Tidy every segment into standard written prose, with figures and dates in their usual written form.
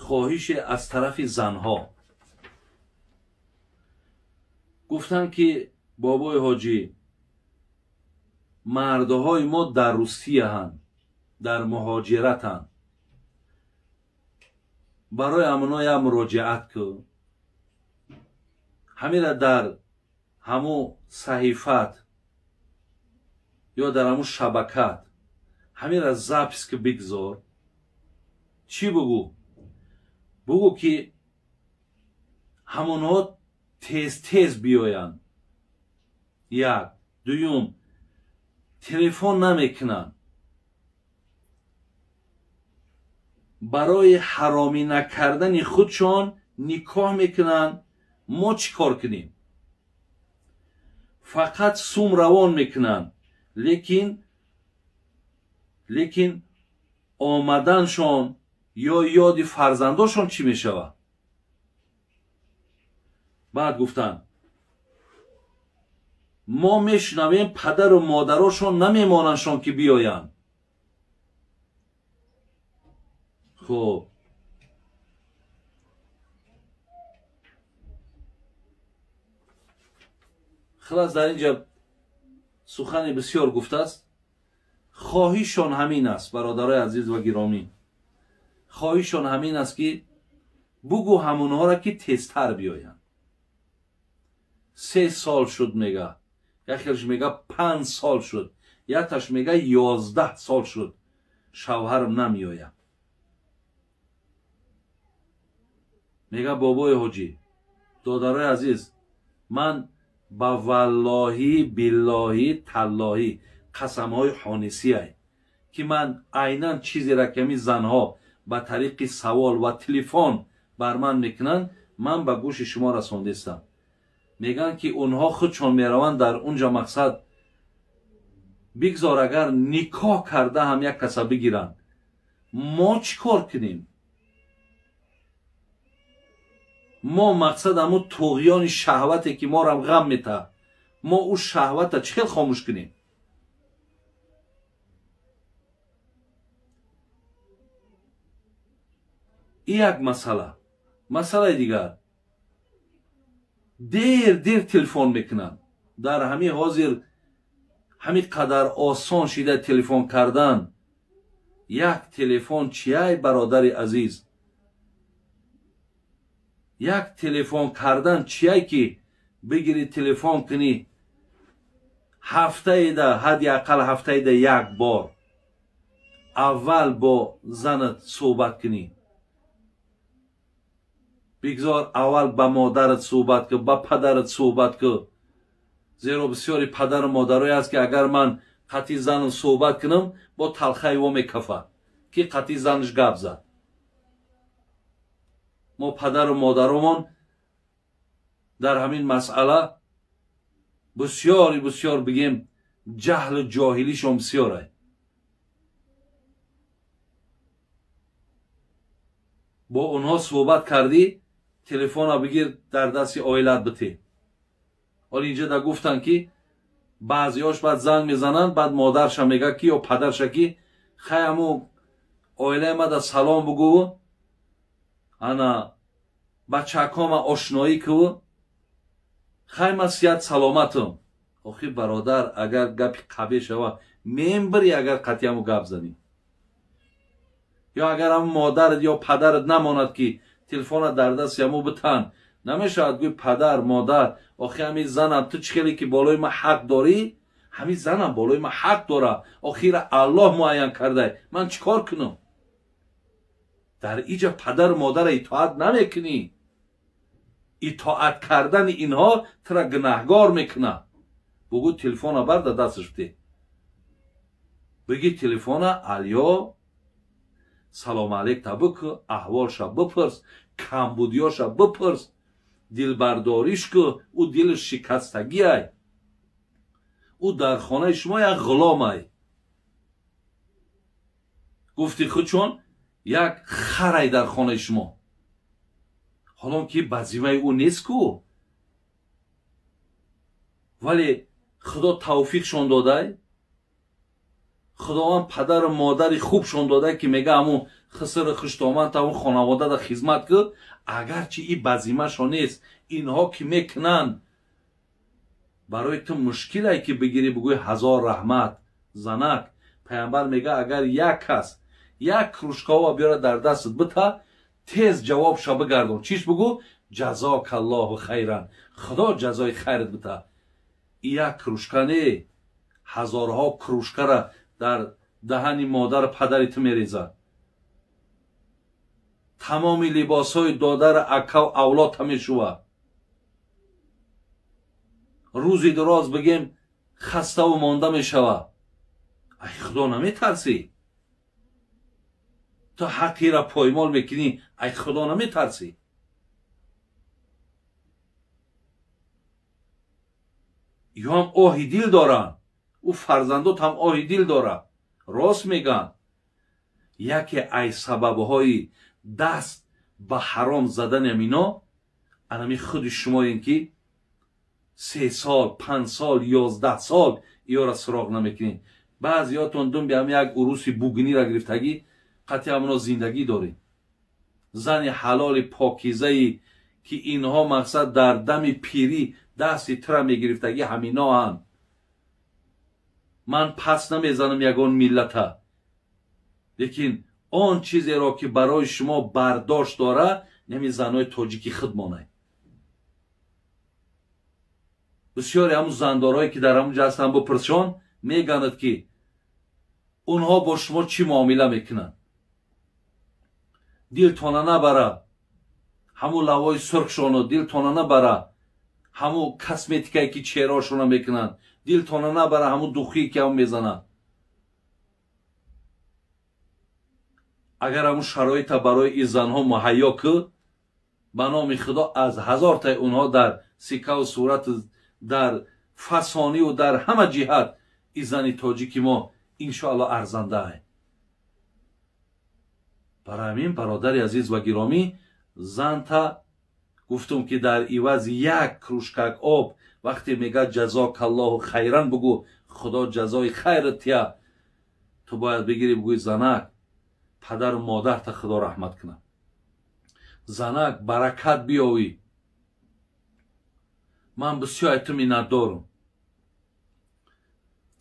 Хоҳише аз тарафи занҳо гуфтанд, ки бобои ҳоҷӣ, мардҳои мо дар Русияҳанд, дар муҳоҷиратанд, барои амоно як муроҷиат кун, ҳамира дар ҳамун саҳифат ё дар ҳамун шабакат ҳамира запись ки бигзор. Чӣ бугӯ? Бугӯ, ки ҳамонҳо тез тез биёянд. Як дуюм, телефон намекунанд. Барои ҳаромӣ накардани худшон никоҳ мекунанд. Мо чӣ кор кунем? Фақат сум равон мекунанд, лекин омаданшон ё ёди фарзандошон чӣ мешавад? Баъд гуфтанд, мо мешунавем, падару модарошон намемонандшон, ки биёянд. Хуб, хулас, дар ин ҷа сухани бисёр гуфтааст. Хоҳишшон ҳамин аст, бародарои азиз ва гиромӣ, хоҳишшон ҳамин аст, ки бугӯ ҳамонҳоро, ки тезтар биёянд. 3 сол шуд, мега яхелш, мега 5 сол шуд, якташ мега 11 сол шуд, шавҳарам намеояд. Мега, бобои ҳоҷӣ, додарои азиз, ман ба валлоҳӣ, биллоҳӣ, таллоҳӣ қасамҳои ҳонисиай, ки ман айнан чизеро, ки ҳамин занҳо ба тариқи савол ва телефон бар ман мекунанд, ман ба гӯши шумо расондистам. Мегӯянд, ки онҳо худшон мераванд дар унҷа. Мақсад, бигзор агар никоҳ карда ҳам як каса бигиранд, мо чӣ кор кунем? Мо, мақсад, ҳамун туғёни шаҳвате, ки морам ғам метаҳад, мо ӯ шаҳвата чӣ хел хомӯш кунем? И як масъала. Масъалаи дигар, дер дер телефон мекунанд. Дар ҳамин ҳозир ҳамин қадар осон шида телефон кардан. Як телефон чияй, бародари азиз? Як телефон кардан чияй, ки бигирӣ, телефон кунӣ ҳафтаеда, ҳадди ақал ҳафтаеда як бор, аввал бо занат суҳбат кунӣ. Бигзор аввал ба модарат суҳбат кун, ба падарат суҳбат кун, зеро бисёри падару модарое аст, ки агар ман қатъи занам суҳбат кунам, бо талхаи во мекафад, ки қатъи занаш гап зад. Мо падару модаромон дар ҳамин масъала бисёри бисёр, бигем, ҷаҳлу ҷоҳилишон бисёрай. Бо онҳо суҳбат кардӣ, телефона бигир, дар дасти оилат бите. Ҳол инҷа да гуфтанд, ки баъзеҳош баъд занг мезананд, баъд модарша мега, ки ё падарша, ки хай, ҳаму оилаи мада салом бугӯ, ана бачакома ошноӣ кӯ, хай, ман сиҳат саломатам. Охи бародар, агар гапи қабе шава, мембири, агар қатъиаму гап занӣ, ё агар ҳаму модарат ё падарат намонад, ки телефона дар дасти ҳаму битан, намешавад. Гӯй, падар, модар, охи ҳамин занам, ту чӣ хеле ки болои ман ҳақ дорӣ, ҳамин занам болои ман ҳақ дора. Охира Аллоҳ муайян кардай, ман чӣ кор кунам? Дар иҷа падару модара итоат намекунӣ. Итоат кардани инҳо тура гунаҳгор мекунад. Бугӯ, телефона барда, дасташ бите, бигӣ телефона, алё, салом алейкта бикӯ, аҳволша бипурс, камбудиёша бипурс, дилбардориш ку. Ӯ дилаш шикастагиай, ӯ дар хонаи шумо як ғуломай, гуфти худчон, як харай дар хонаи шумо, ҳолон ки ба зиммаи ӯ нест ку, вале Худо тавфиқшон додай, Худованд падару модари хубшон додай, ки мега ҳамун Хисри хуштоман та он хонаводада хизмат ку. Агарчи и ба зиммашон нест, инҳо ки мекунанд, барои ту мушкилае ки бигирӣ, бигӯи: «Ҳазор раҳмат, занак». Пайғамбар мега: агар як кас як кружка ова биёрад, дар дастат бита, тез ҷавобша бигардон. Чиш бугӯ? «Ҷазокаллоҳу хайран, Худо ҷазои хайрат бита». Як кружка не, ҳазорҳо кружка ра дар даҳани модару падари ту мерезад, тамоми либосҳои додару акав авлодта мешувад. Рӯзи дуроз, бигем, хаставу монда мешавад. Ай Худо наметарсӣ? Ту ҳаққира поймол мекунӣ, ай Худо наметарсӣ? Ё ҳам оҳи дил доранд, ӯ фарзандот ҳам оҳи дил дорад. Рост мегӯянд, яке ай сабабҳои даст ба ҳаром задани амино анами худи шумоем, ки 3 сол, 5 сол, 11 сол иёра суроғ намекунед. Баъзиётон думби ҳам як уруси бугунира гирифтагӣ, қатъи ҳамоно зиндагӣ доред. Зани ҳалоли покизае, ки инҳо, мақсад, дар дами пирӣ дасти тура мегирифтагӣ, ҳаминоанд. Ман пас намезанам ягон миллата, лекин он чизеро, ки барои шумо бардошт дора, нами занҳои тоҷики худ монай. Бисёре ҳамун зандорҳое, ки дар ҳамун ҷа ҳастанд, бупурсшон, меганад, ки онҳо бо шумо чӣ муомила мекунанд. Дилтона набара ҳамун лавои сурхшону, дилтона набара ҳамун косметикае, ки чеҳраошона мекунанд, дилтона набара ҳамун духие, ки ҳам мезананд. Агар ҳамун шароита барои ин занҳо муҳайё кӯ, ба номи Худо, аз ҳазортаи онҳо дар сикаву сурату, дар фасониву дар ҳама ҷиҳат ин зани тоҷики мо, иншоалло, арзандаа. Барои ҳамин, бародари азиз ва гиромӣ, занта гуфтум, ки дар ивази як кружка к об вақте мегӯяд «Ҷазокаллоҳу хайран», бугӯ: «Худо ҷазои хайрат тия». Ту бояд бигирӣ, бугӯи: «Занак, падару модарта Худо раҳмат кунад. Занак, баракат биёвӣ. Ман бисёр ай ту миннатдорум.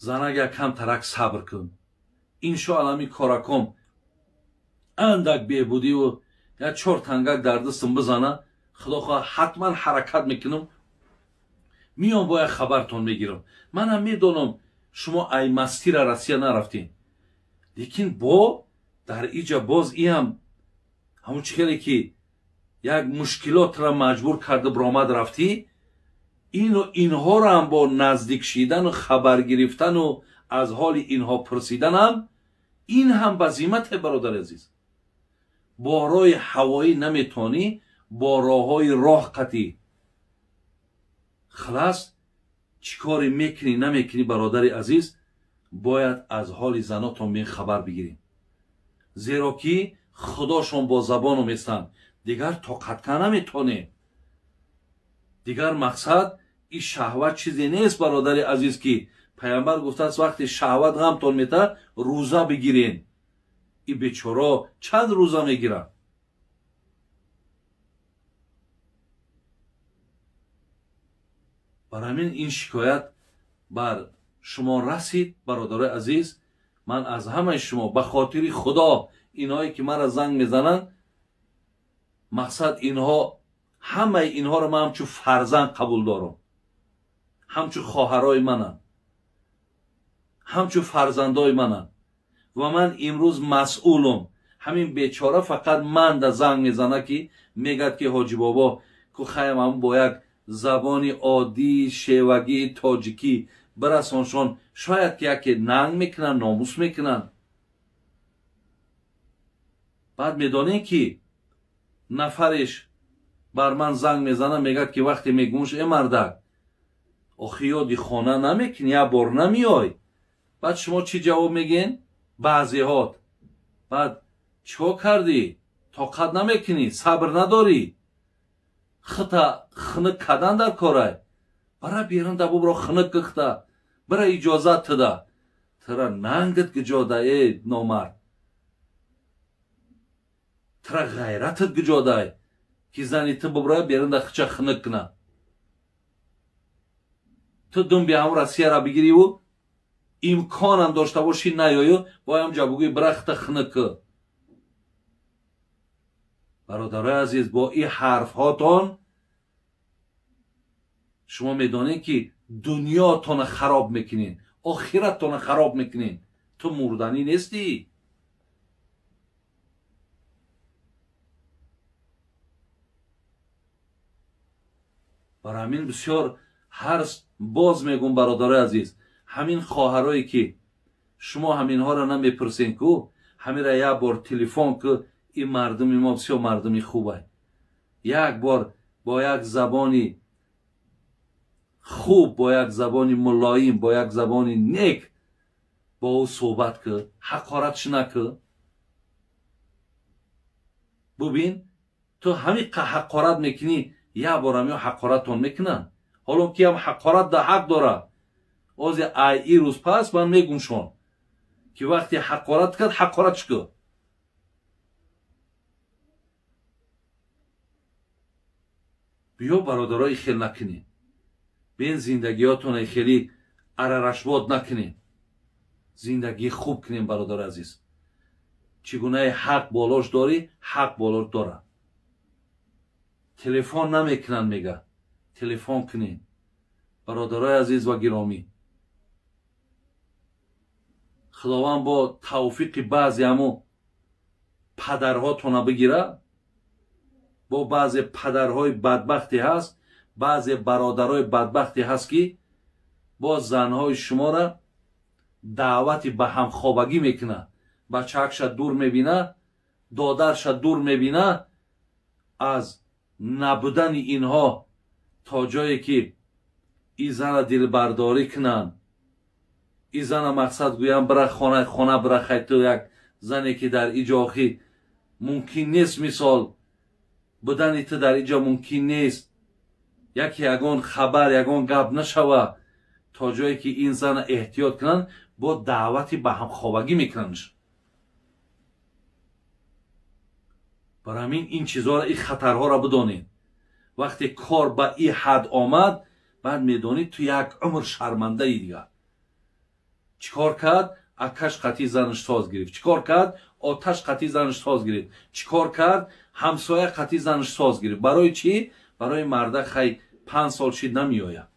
Занак, якам тарак сабр кун. Иншоалло, ҳами кораком андак беҳбудиву як чор тангак дар дастам бизана, Худо хоҳад, ҳатман ҳаракат мекунам, миём, бояд хабартон мегирам. Манам медонам, шумо ай мастира Россия нарафтем, лекин бо дар иҷа боз иам ҳамун чӣ хеле ки як мушкилотро маҷбур карда биромад рафтӣ, ину инҳоро ҳам бо наздик шидану хабар гирифтану аз ҳоли инҳо пурсиданам, ин ҳам ба зиммате, бародари азиз. Бо роҳи ҳавоӣ наметонӣ, бо роҳҳои роҳ қатӣ. Халас, чӣ коре мекунӣ, намекунӣ, бародари азиз, бояд аз ҳоли занотон бин хабар бигирем, зеро ки худошон бо забону местанд. Дигар тоқатка наметонем. Дигар, мақсад, ин шаҳват чизе нест, бародари азиз, ки Пайғамбар гуфтааст: вақте шаҳват ғамтон метаҳад, рӯза бигирен. Ин бечоро чанд рӯза мегиранд? Бар ҳамин ин шикоят бар шумо расид. Бародарои азиз, ман аз ҳамаи шумо ба хотири Худо, инҳое ки маро занг мезананд, мақсад, инҳо, ҳамаи инҳоро ман ҳамчун фарзанд қабул дорам, ҳамчун хоҳарои мананд, ҳамчун фарзандои мананд ва ман имрӯз масъулум. Ҳамин бечора фақат манда занг мезана, ки мегӯяд, ки ҳоҷи бобо ку хаям, ҳам бо як забони оддии шевагии тоҷикӣ бирасоншон, шояд ки яке нанг мекунанд, номус мекунанд. Баъд медонем, ки нафареш бар ман занг мезана, мегӯяд, ки вақте мегӯмш: «Э мардак, охи ёди хона намекунӣ, як бор намеёй?» Баъд шумо чӣ ҷавоб мегӯен? Баъзеҳот баъд: «Чикор кардӣ, тоқат намекунӣ, сабр надорӣ, хита хунук кардан дар корай, бара берун да бубро, хунук кихта бира, иҷозат тида». Тира нангит гиҷода, э номард. Тра ғайратат гуҷодай, ки зани ту буброя берун да хича хиник куна? Ту думби ҳам Россияра бигириву имконам дошта бошӣ, наёю боям ҷа бугӯи бира хита хиник ку. Бародарои азиз, бо ин ҳарфҳотон шумо медонед, ки дунётона хароб мекунед, охираттона хароб мекунед. Ту мурданӣ нестӣ. Барои ҳамин бисёр ҳар боз мегӯм, бародарои азиз, ҳамин хоҳарое ки шумо ҳаминҳоро намепурсен ку, ҳамира як бор телефон ку. Ин мардуми мо бисёр мардуми хубай. Як бор бо як забони хуб, бо як забони мулоим, бо як забони нек бо ӯ суҳбат ку, ҳақоратш накӯ. Бубин, ту ҳамин ҳақорат мекунӣ, як борам ё ҳақоратон мекунанд, ҳоло ки ҳам ҳақорат да ҳақ дорад. Ози ай и рӯз пас ман мегумшон, ки вақте ҳақорат кард, ҳақоратш кӯ. Биё, бародарои, хел накунед, бин, зиндагиётона хеле арарашбод накунед, зиндагии хуб кунем. Бародари азиз, чӣ гунаи ҳақ болош дорӣ, ҳақ болош дорад. Телефон намекунанд, мега, телефон кунед, бародарои азиз ва гиромӣ. Худованд бо тавфиқи баъзе ҳамо падарҳотона бигира. Бо баъзе падарҳои бадбахте ҳаст, баъзе бародарои бадбахте ҳаст, ки бо занҳои шуморо даъвати ба ҳамхобагӣ мекунад, бачаакша дур мебина, додарша дур мебина. Аз набудани инҳо то ҷое ки и зана дилбардорӣ кунанд, и зана мақсад гӯянд, бира хона, хона бира. Хай, ту як зане ки дар иҷо охи мумкин нест, мисол, будани ту дар иҷо мумкин нест, яке ягон хабар, ягон гап нашава, то ҷое ки ин зана эҳтиёт кунанд, бо даъвати ба ҳамхобагӣ мекунанд. Барои ҳамин ин чизҳоро, ин хатарҳоро бидонед. Вақте кор ба ин ҳад омад, баъд медонӣ, ту як умр шармандаи. Дигар чӣ кор кард? Акаш қатъи занаш соз гирифт. Чӣ кор кард? Оташ қатъи занаш соз гирифт. Чӣ кор кард? Ҳамсоя қатъи занаш соз гирифт. Барои чӣ? Барои марда хай 5 сол шид намеояд.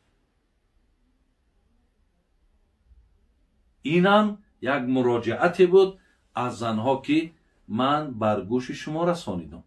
Инам як муроҷиате буд аз занҳо, ки ман бар гӯши шумо расонидам.